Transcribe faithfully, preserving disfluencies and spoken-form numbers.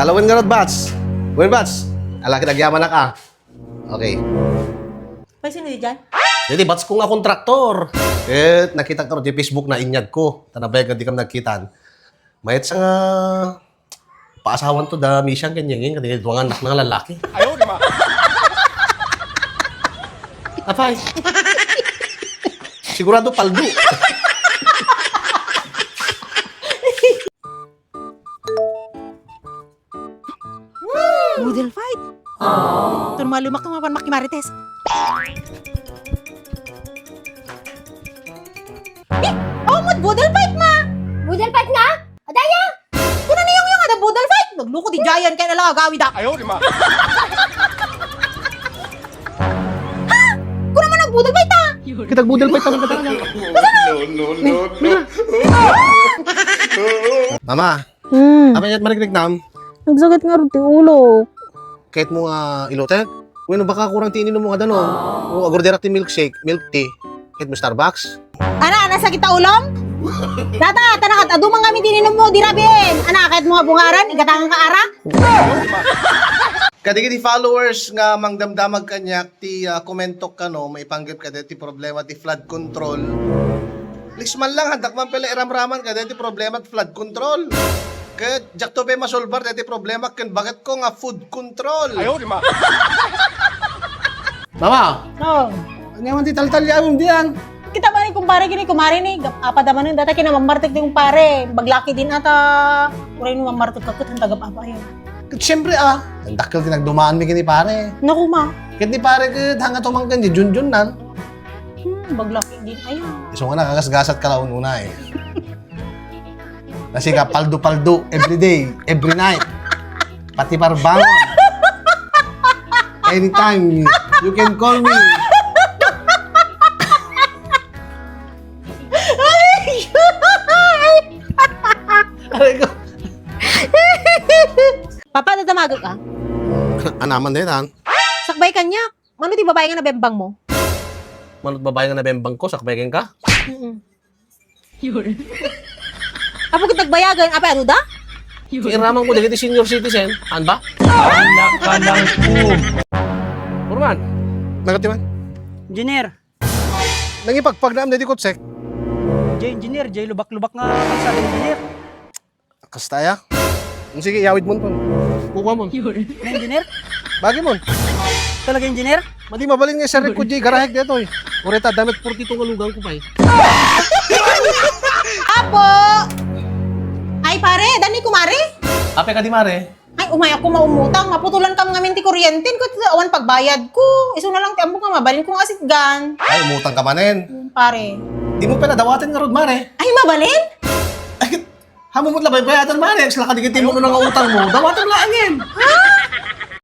Alawen ngarud, Bats. Wen, Bats. Ala, kinagyamanak, ah. Okay. Pay, sino di dyan? Daydi, Bats ko nga kontraktor. Ket nakitak ngarud ti Facebook na inyag ko. Ta nabayag nga dikam nagkitan. Mayat sa nga paasawan to da Misiang ken Yengeng, kadi dua nga annak na nga lalaki. Ayaw, di ba? Apay. Sigurado paldo. Boodle fight? Ito naman lumak ito, mapan makimarites. Eh, awan met boodle fight, ma! Boodle fight nga? Adaya! Kuna ni Yong Yong ada boodle fight? Nagluko di Giant kaya nala agawid, ah. Ayaw, di ma. Ha? Kuna man nagboodle fight, ah. Kitag boodle fight, tanong ka talaga. No, no, no, no. Mama, Hmm. Apay ket mariknam? Nagsakit ngarud ti ulo. Kayatmo nga ilutek? Wenno baka kurang ti ininummo nga danum? O agurderak ti milkshake, milk tea. Kayatmo Starbucks? Ana, ana, sakit ta ulom? Data, tana ket adu man ngamin ti ininummo, di rabien. Ana, kayatmo nga bungaran, igatangan ka ara? Kadagiti followers nga mangdamdamag kaniak ti, ah, komentok kano maipanggep kadagiti problema ti flood control. Please man lang, haandak man pay la iramraman kadagiti problema ti flood control. Ket diakto pay masolbar dagiti problema ken baketko nga food control. Ayaw, di ma. Mama! Oh. Ania man ti taltalyawem diay? Kita ba ni kumpare ken ni kumare ni, gap-, apa da manen, data kinamammartek ti kumpare. Baglaki din ata, uray no mammartek ka, ket hanta gap-, apa ayan. Ket siyempre, ah, ang dakkel ti nagdumaanmi ken ni pare. Naku, ma. Ket ni pare ket, hanga tumangken di Junjun nan. Hmm, baglaki din, ayan. Isu nga nakagasgasat ka la ununa, eh. Kasi ka, paldo-paldo, every day, every night. Pati parbangon. Anytime, you can call me. Aray ko. Papa, dadamagek ka? Anaman daytan. Sakbay kaniak. Mano ti babae nga nabembangmo? Mano ti babae nga nabembangko, sakbay kenka? Mm-mm. Apo ket nagbayagan, apay, adu da? Ti iramanko dagiti senior citizen, an ba? Anak ka ng kum. Purman. Nagati man? Engineer. Nangipagpagnaam daydi kotsek? Jay, engineer, jay lubak-lubak nga kalsada, engineer. Kasta aya? Mm, sige, iyawidmon pon. Kukuamon. Engineer? Bagimon. Talaga engineer? Madi mabalin nga isarrekko diay garahek daytoy. Uray ta, adda met forty-two nga lugangko pay. Apo! Ay, pare, adda ni kumare? Apay kadi, mare? Ay, umayakon nga umutang. Maputolan kam ngamin ti kuryente. Ket awan pagbayadko. Isuna lang ti ammok nga mabalin kong asitgan. Ay, umutang ka manen? Mm, pare. Dimo pay la dawaten ngarud, mare? Ay, mabalin? Ay, ket, haanmo met la baybayadan, mare. Agsalakadi ket ti umuna nga utangmo. Dawatem laengen. Ha?